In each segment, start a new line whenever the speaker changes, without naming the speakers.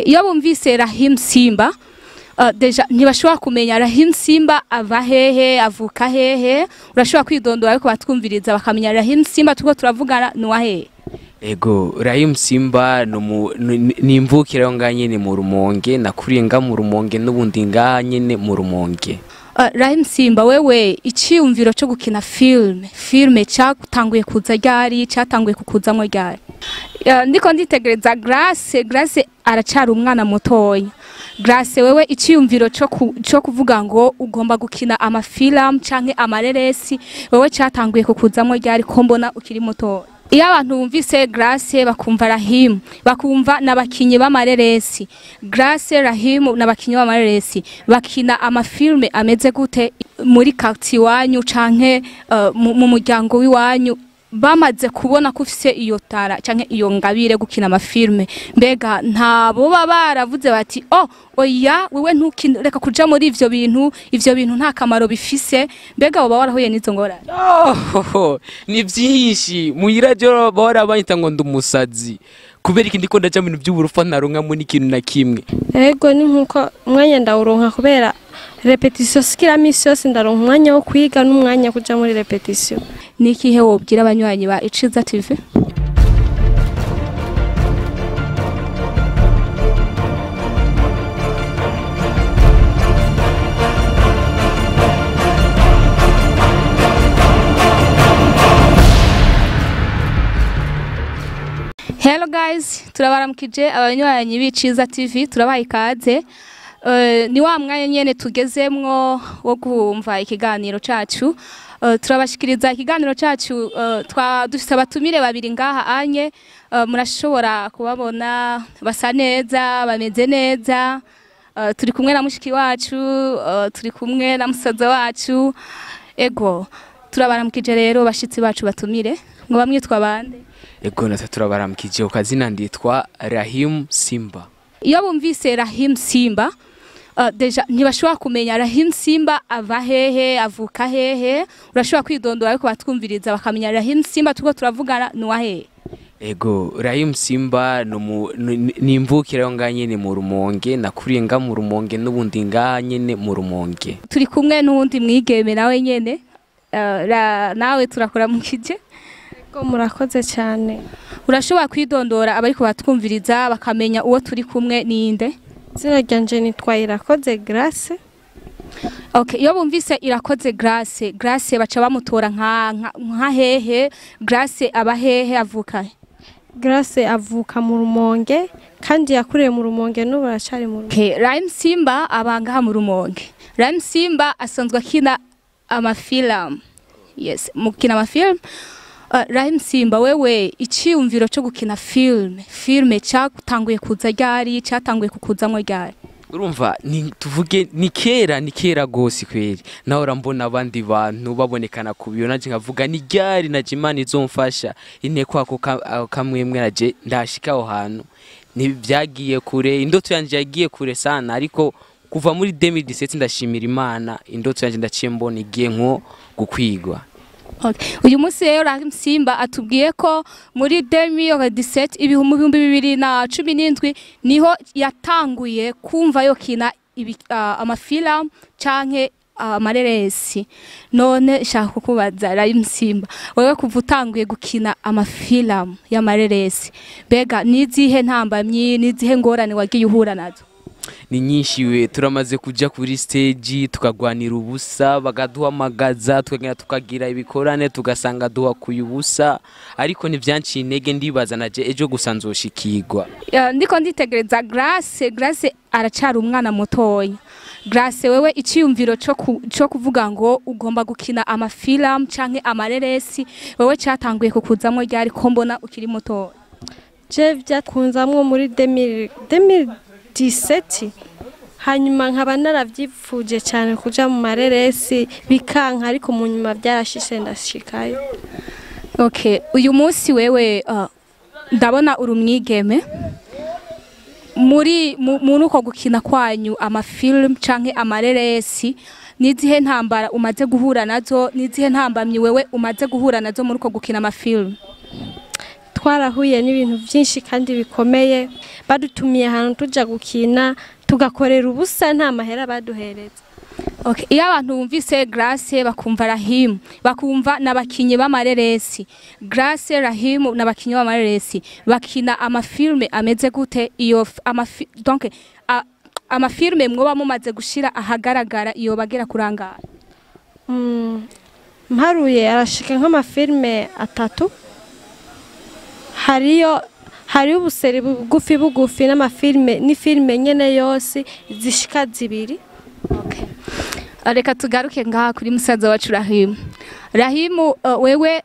Iyo bumvise Rahim Simba, déjà ntibashobora kumenya Rahim Simba ava hehe, avuka hehe. Urashobora kwidondora ariko batwumviriza bakamenya Rahim Simba turiko turavugana ni wahehe?
Ego, Rahim Simba ni imvukira yo ngaha nyene mu Rumonge, nakuriye nga mu Rumonge n'ubundi ngaha nyene mu Rumonge.
Rahim Simba, wewe iciyumviro cyo gukina filme cyatanguye kuza ryari, cyatanguye kukuzamwo ryari? Ndiko nditegereza Grace aracara umwana mutoya. Grace, wewe iciyumviro cyo kuvuga ngo ugomba gukina amafilm canke amareresi, wewe cyatanguye kukuzamwo ryari ko mbona ukiri mutoya? Iyo abantu bumvise Grace bakumva Rahim, bakumva n'abakinyi b'amareresi. Grace, Rahim n'abakinyi b'amareresi bakina amafilme ameze gute muri quartier iwanyu canke mu muryango w'iwanyu? Bamaze kubona ko ufise iyo tara canke iyo ngabire gukina amafilme, mbega ntabo baba baravuze bati: "Oh oya, wewe ntukine, reka kuja muri ivyo bintu, ivyo bintu nta kamaro bifise"? Mbega woba warahuye n'izo ngorane?
Oh, ni vyinshi. Muhira jo bahora banyita ngo ndi umusazi kubera iki ndiko ndaja mu bintu vy'uburufa ntaronkamo n'ikintu na kimwe.
Ego, ni nkuko umwanya ndawuronka kubera répétition sikira misi yose, ndaronka umwanya wo kwiga n'umwanya kuja muri répétition.
Ni ikihe wobwira abanywanyi ba Iciza TV? Hello guys, turabaramukije abanywanyi b'Iciza TV, turabaha ikaze. Ni wa mwanya nyene tugezemwo wo kumva ikiganiro cacu. Turabashikiriza ikiganiro cacu, twa dufise abatumire babiri ngaha anye, murashobora kubabona, basa neza, bameze neza. Turi kumwe na mushiki wacu, turi kumwe na musaza wacu. Ego, turabaramukije rero bashitsi bacu batumire, ngo bamwitwa bande?
Ego, natwe turabaramukije. Ku kazina nditwa Rahim Simba.
Iyo bumvise Rahim Simba, déjà ntibashobora kumenya Rahim Simba ava hehe, avuka hehe. Urashobora kwidondora ariko batwumviriza bakamenya Rahim Simba turiko turavugana ni wahehe?
Ego, Rahim Simba ni imvukira yo ngaha nyene mu Rumonge, nakuriye nga mu Rumonge n'ubundi ngaha nyene mu Rumonge.
Turi kumwe n'uwundi mwigeme nawe nyene, nawe turakuramukije.
Ego, murakoze cyane.
Urashobora kwidondora abariko batwumviriza bakamenya uwo turi kumwe ninde?
Izina ryanje nitwa Irakoze Grace.
Okay, iyo bumvise Irakoze Grace, Grace baca bamutora nka hehe? Grace aba hehe, avuka he?
Grace avuka mu Rumonge kandi yakuriye mu Rumonge, n'ubu aracari mu Rumonge.
Okay, Rahim Simba aba ngaha mu Rumonge. Rahim Simba asanzwe akina amafilm. Yes, mukina amafilm. Rahim Simba, wewe iciyumviro cyo gukina filme cyatanguye kuza ryari, cyatanguye kukuzamwo ryari?
Urumva, ni tuvuge ni kera gose kweri. Nawe mbona abandi bantu babonekana ku biyo, naje nkavuga ni ryari naje Imana izomfasha inte kwako kamwemwe naje ndashika aho hantu. Ntibyagiye kure, indoto yanje yagiye kure sana, ariko kuva muri 2017 ndashimira Imana, indoto yanje ndaciye mbona igiye nko gukwigwa.
Okay. Uyu munsi rero Rahim Simba atubwiye ko muri 2017, 2017, niho yatanguye kumva yokina amafilamu canke amareresi. None shaka kukubaza Rahim Simba, wewe kuva utanguye gukina amafilamu y'amareresi, mbega nizihe ntambamyi, nizihe ngorane wagiye uhura nazo?
Ni nyinshi we. Turamaze kuja kuri stage tukagwanira ubusa, bakaduhamagaza tukagenda tukagira ibikorane, tugasanga duhakuye ubusa, ariko ntivyanciye intege. Ndibaza naje ejo gusa nzoshikirwa.
Ndiko nditegereza Grace aracara umwana mutoya. Grace, wewe iciyumviro cyo kuvuga ngo ugomba gukina amafilamu canke amareresi, wewe cyatanguye kukuzamwo ryari ko mbona ukiri mutoya?
Je byakunzamwo muri 2017, hanyuma nkaba naravyipfuje cyane kuja mu mareresi bikanka, ariko mu nyuma byarashishe ndashikayo.
Okay, uyu munsi wewe ndabona uri umwigeme. Muri uko gukina kwanyu amafilm canke amareresi, nizihe ntambara umaze guhura nazo, nizihe ntambamyi wewe umaze guhura nazo muri uko gukina amafilm?
Twarahuye n'ibintu byinshi kandi bikomeye. Badutumiye ahantu tuja gukina, tugakorera ubusa, nta mahera baduhereza.
Okay. Iyo abantu bumvise Grace bakumva Rahim, bakumva n'abakinyi b'amareresi. Grace, Rahim n'abakinyi b'amareresi bakina amafilme ameze gute? Iyo donc amafilme mwoba mumaze gushira ahagaragara iyo bagera kurangara?
Mparuye arashika nk'amafilme 3. Hariyo ubuseri bugufi bugufi n'amafilme, n'ifilme nyene yose zishika 2.
Okay. Reka tugaruke ngaha kuri musaza wacu Rahimu. Rahimu, wewe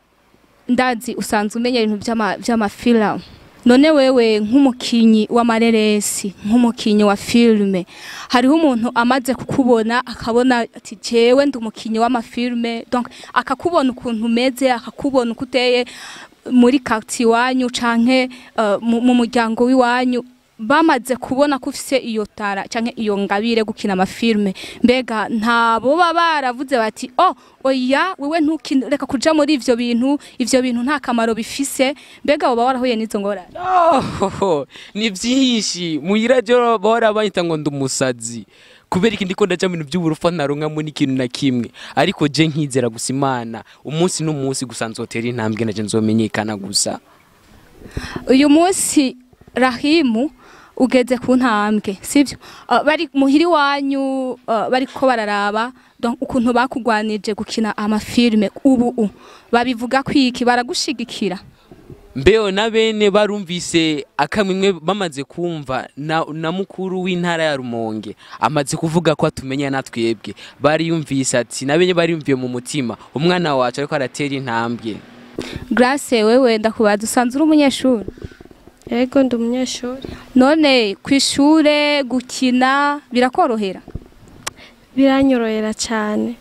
ndazi usanzwe umenya ibintu vy'amafilm. None wewe nk'umukinyi w'amareresi, nk'umukinyi wa filme, hariho umuntu amaze kukubona akabona ati jewe ndi umukinyi w'amafilme, donc akakubona ukuntu umeze, akakubona uko uteye muri quartier iwanyu canke mu muryango w'iwanyu, bamaze kubona ko ufise iyo tara canke iyo ngabire gukina amafilme, mbega ntabo baba baravuze bati oh oya wewe ntukine, reka kuja muri ivyo bintu, ivyo bintu nta kamaro bifise? Mbega woba warahuye n'izo ngorane?
Oh, ni byinshi. Muhira jo bahora banyita ngo ndi umusazi kubera iki ndiko ndaja mu bintu by'uburufa, ntaronkamo n'ikintu na kimwe. Ariko je nkizera gusa Imana, umunsi n'umunsi gusa nzotera intambwe, naje nzomenyekana gusa.
Uyu munsi Rahimu ugeze ku ntambwe, sivyo? Bari muhiri wanyu, bariko bararaba donc ukuntu bakugwanije gukina amafilme, ubu babivuga kwiki? Baragushigikira?
Mbeo na bene barumvise akamwe bamaze kumva na mukuru w'intara ya Rumonge amaze kuvuga ko atumenya, natwebwe bariyumvise ati na bene bariyumviye mu mutima, umwana wacu ariko aratera intambwe.
Grace, wewe ndakubaza, usanzwe uri umunyeshuri?
Ego, ndi umunyeshuri.
None kw'ishure gukina birakorohera?
Biranyorohera cyane.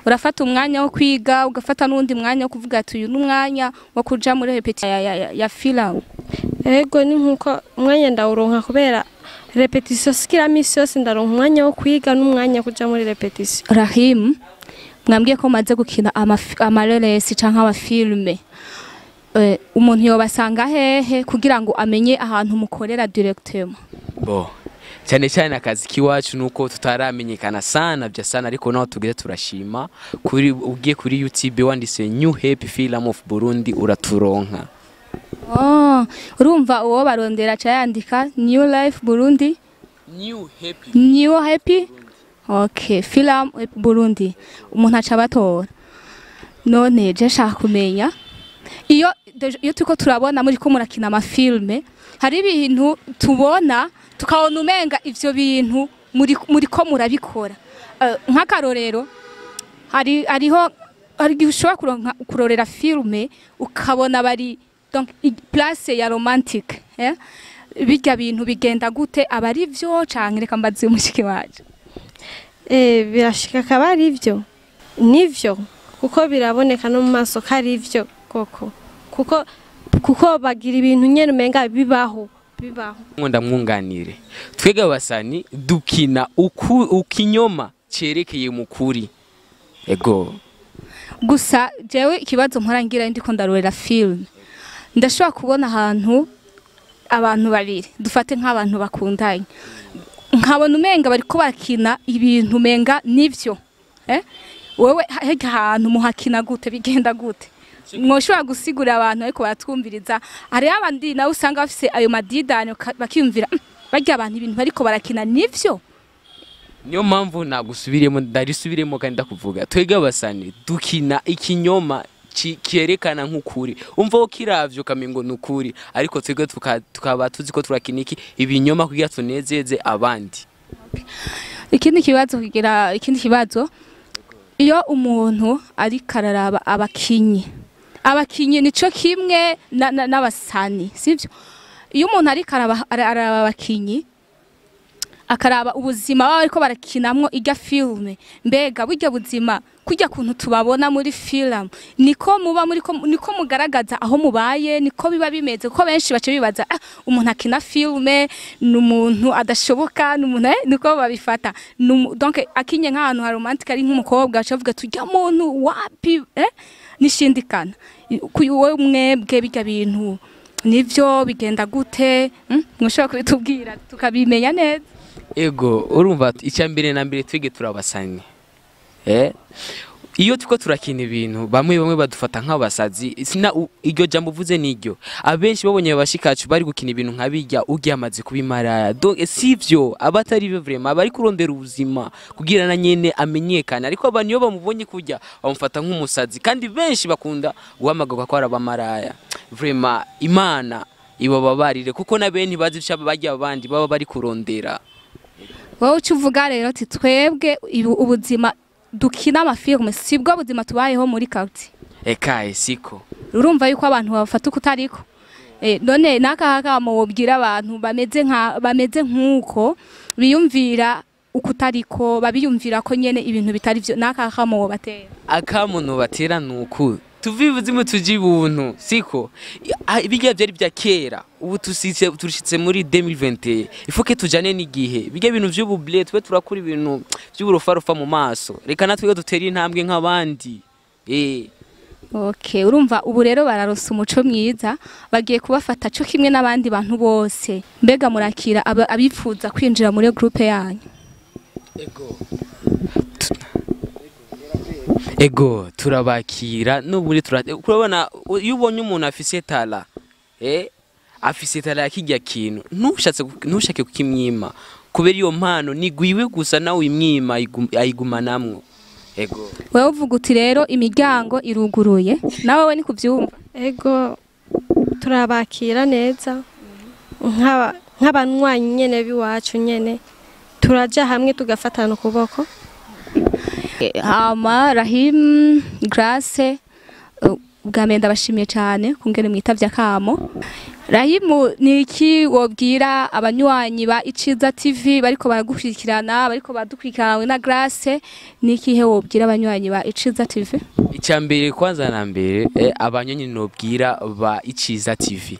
Urafata umwanya wo kwiga, ugafata n'undi mwanya wo kuvuga ati uyu n'umwanya wo kuja muri répétition ya film?
Ego, ni nkuko umwanya ndawuronka kubera répétition sikira misi yose, ndaronka umwanya wo kwiga n'umwanya wo kuja muri répétition.
Rahim, mwambwiye ko maze gukina amareresi canke amafilme. Umuntu yobasanga hehe kugira ngo amenye ahantu mukorera directement?
Bo cyane cyane akazi k'iwacu nuko tutaramenyekana sana bya sana, ariko naho tugeze turashima. Kuri ugiye kuri YouTube wanditse New Happy Film of Burundi uraturonka.
Oh, urumva uwo barondera aca yandika New Life Burundi?
New Happy.
New Happy, okay, Film Burundi, umuntu aca batora. None je nshaka kumenya, iyo turiko turabona muri ko murakina amafilme, hari ibintu tubona tukabona umenga ivyo bintu muri ko murabikora. Nk'akarorero, hariho hari igihe ushobora kuronka kurorera filme ukabona bari donc place ya romantique, eh? Birya bintu bigenda gute? Aba ari vyo canke? Reka mbaze umushiki wacu.
Birashika akaba ari byo, nivyo, kuko biraboneka no mu maso ko ari byo koko, kuko bagira ibintu nyene umenga bibaho bibaho.
Ngo ndamwunganire, twebwe abasani dukina uku ukinyoma cerekeye mu kuri, ego.
Gusa jewe ikibazo mpora ngira ndiko ndarorera film, ndashobora kubona ahantu abantu babiri, dufate nk'abantu bakundanye, nkabona umenga bariko bakina ibintu umenga nivyo, eh? Wewe hirya ahantu muhakina gute? Bigenda gute? Mwoshobora gusigurira abantu ariko baratwumviriza? Hariho abandi nawe usanga bafise ayo madidani, bakiyumvira: Barya abantu ibintu bariko barakina nivyo?"
Niyo mpamvu nagusubiremo, ndarisubiremo kandi ndakuvuga, twebwe abasani dukina ikinyoma cyerekana nk'ukuri. Umva ko kiravyo ukamengo ni ukuri, ariko twebwe tukaba tuzi ko turakina iki ibinyoma kugira tunezeze abandi.
Ikindi kibazo, kugira ikindi kibazo, iyo umuntu ariko araraba abakinyi, nico kimwe n'abasani, sivyo? Iyo umuntu ariko araba abakinyi, akaraba ubuzima baba bariko barakinamwo irya filme, mbega burya buzima kurya kuntu tubabona muri film niko muba muri ko, niko mugaragaza aho mubaye, niko biba bimeze? Kuko benshi bace bibaza: ah, umuntu akina filme ni umuntu adashoboka, ni umuntu, niko babifata. Donc akinye nk'ahantu ha romantique ari nk'umukobwa, baca bavuga tujya muntu wapi, nishindikana. Wowe mwebwe birya bintu Nivyo bigenda gute? Mushobora kubitubwira tukabimenya neza?
Ego, urumva icya mbere na mbere twige turabasanye. Iyo tuko turakina ibintu bamwe bamwe badufata nk'abasazi, sina iryo jambo uvuze niryo. Abenshi babonye abashikacu bari gukina ibintu nk'abijya ugiye amaze kubimaraya. Donc sivyo, abatari byo vraiment bari kurondera ubuzima kugira na nyene amenyekane, ariko abantu iyo bamubonye kujya bamufata nk'umusazi, kandi benshi bakunda guhamagara ko ari abamaraya. Vraiment Imana ibababarire kuko na bene bazi icyo bajya abandi baba bari kurondera.
Wowe ucuvuga rero ati twebwe ubuzima dukina amafilme sibwo buzima tubayeho muri quartier.
Ekaye siko.
Urumva yuko abantu bafata ukutariko. None nakahaka mubwira abantu bameze nkuko biyumvira ukutariko, babiyumvira ko nyene ibintu bitari byo, nakahaka batera.
Akamuntu batera nuku tuvivuze tuji buntu siko bijya byari bya kera, ubu tushitse muri 2021 ifoke tujane n'igihe. Bijya ibintu by'ububle twe turakura ibintu by'uburofarofa mu maso, reka natwe dutere intambwe nk'abandi.
Okay, urumva ubu rero bararonsa umuco mwiza, bagiye kubafata cyo kimwe n'abandi bantu bose. Mbega murakira abifuza kwinjira muri groupe yanyu?
Ego turabakira n'ubundi kurabona iyo ubonye umuntu afise tala, afise tala yakijya kintu, ntushake kukimwima kubera iyo mpano nigwiwe gusa nawe imwima ayigumanamwo. Ego
wewe uvuga uti rero imiryango iruguruye, nawe we ni kuvyumva?
Ego turabakira neza nk'abanywanyi nyene biwacu nyene, turaja hamwe tugafatana ukuboko.
Hama Rahim, Grace, ubwa ndabashimiye cyane kungene mwitavye akamo. Rahimu, ni iki wobwira abanywanyi ba Iciza TV bariko baragukurikirana, bariko badukurikirana na Grace, ni ikihe wobwira abanywanyi ba Iciza TV?
Icya mbere kwanza na mbere abanywanyi nobwira ba Iciza TV,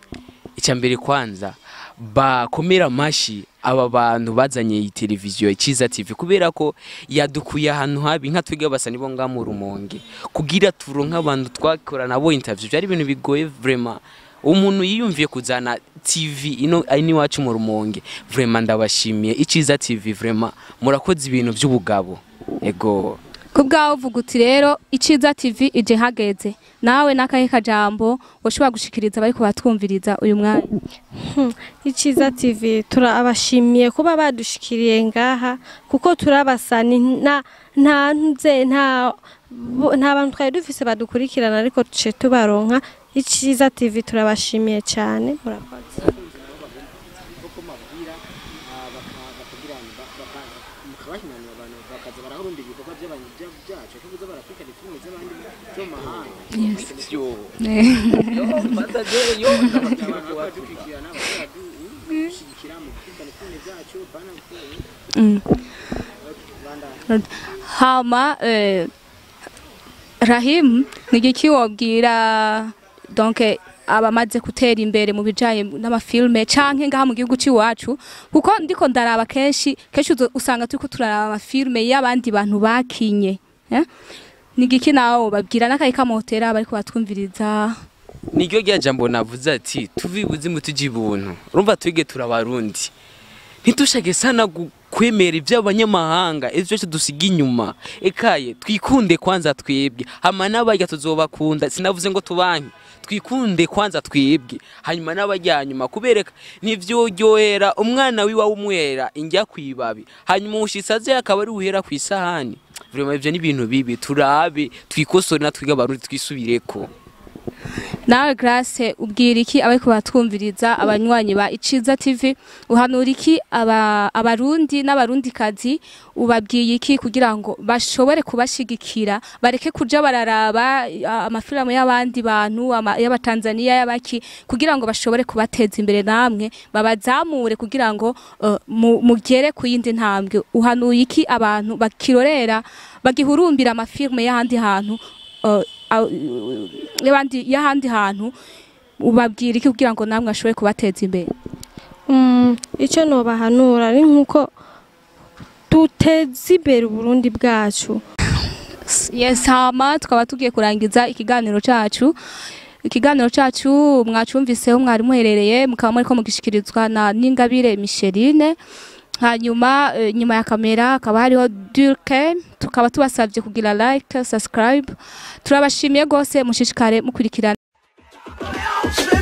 icya mbere kwanza bakomera amashi aba bantu bazanye iyi televiziyo Iciza TV, kubera ko yadukuye ahantu habi nka twiga basa nibo nga mu Rumonge, kugira turonka abantu twakora nabo interview byari ibintu bigoye vraiment. Umuntu yiyumviye kuzana TV ino ari wacu mu Rumonge, vraiment ndabashimiye Iciza TV, vraiment murakoze ibintu by'ubugabo. Ego
kubwaho uvuga uti rero Iciza TV ije hageze, nawe nakahe kajambo woshobora gushikiriza bariko batwumviriza uyu mwanya?
Iciza TV turabashimiye kuba badushikiriye ngaha, kuko turabasani nta bantu twari dufise badukurikirana, ariko tuce tubaronka. Iciza TV turabashimiye cyane, murakoze.
Hama Rahim, nigiki wobwira donc abamaze gutera imbere mu bijanye n'amafilme canke ngaha mu gihugu ciwacu, kuko ndiko ndaraba kenshi kenshi usanga turiko turaraba amafilme y'abandi bantu bakinye, nigiki nawo babwira nakaye kamotera bariko batwumviriza?
Niryo rya jambo navuze ati tuvibuze mutujibuntu, urumva twige turabarundi, ntitushake sana kwemera iby'abanyamahanga, ivyo byose dusiga inyuma. Ekaye twikunde kwanza twebwe, hama n'abarya tuzobakunda. Sinavuze ngo tubanke, twikunde kwanza twebwe, hanyuma n'abarya hanyuma, kubereka ntivyoryohera umwana wiwa w'umwera injya kwibabi, hanyuma ushitsi akaba ari uhera kwisahani. Vraiment ivyo ni ibintu bibi, turabe twikosore natwiga abarundi twisubireko.
Nawe Grace, ubwira iki abariko batwumviriza abanywanyi ba Iciza TV, uhanura iki abarundi n'abarundikazi, ubabwiye iki kugira ngo bashobore kubashigikira, bareke kuja bararaba amafilmu y'abandi bantu y'abatanzania y'abaki, kugira ngo bashobore kubateza imbere namwe babazamure kugira ngo mugere ku yindi ntambwe? Uhanuye iki abantu bakirorera bagihurumbira amafilmu y'ahandi hantu, y'ahandi hantu, ubabwira iki kugira ngo namwe ashobore kubateza imbere?
Icyo nobahanura ni nkuko duteza imbere Uburundi bwacu.
Yes, hama tukaba tugiye kurangiza ikiganiro cacu. Ikiganiro cacu mwacumviseho mwari muherereye, mukaba muriko mugishikirizwa na Ningabire Micheline. Hanyuma nyuma ya kamera hakaba hariho Durke. Tukaba tubasabye kugira like, subscribe. Turabashimiye gose, mushishikare mukurikirana.
Say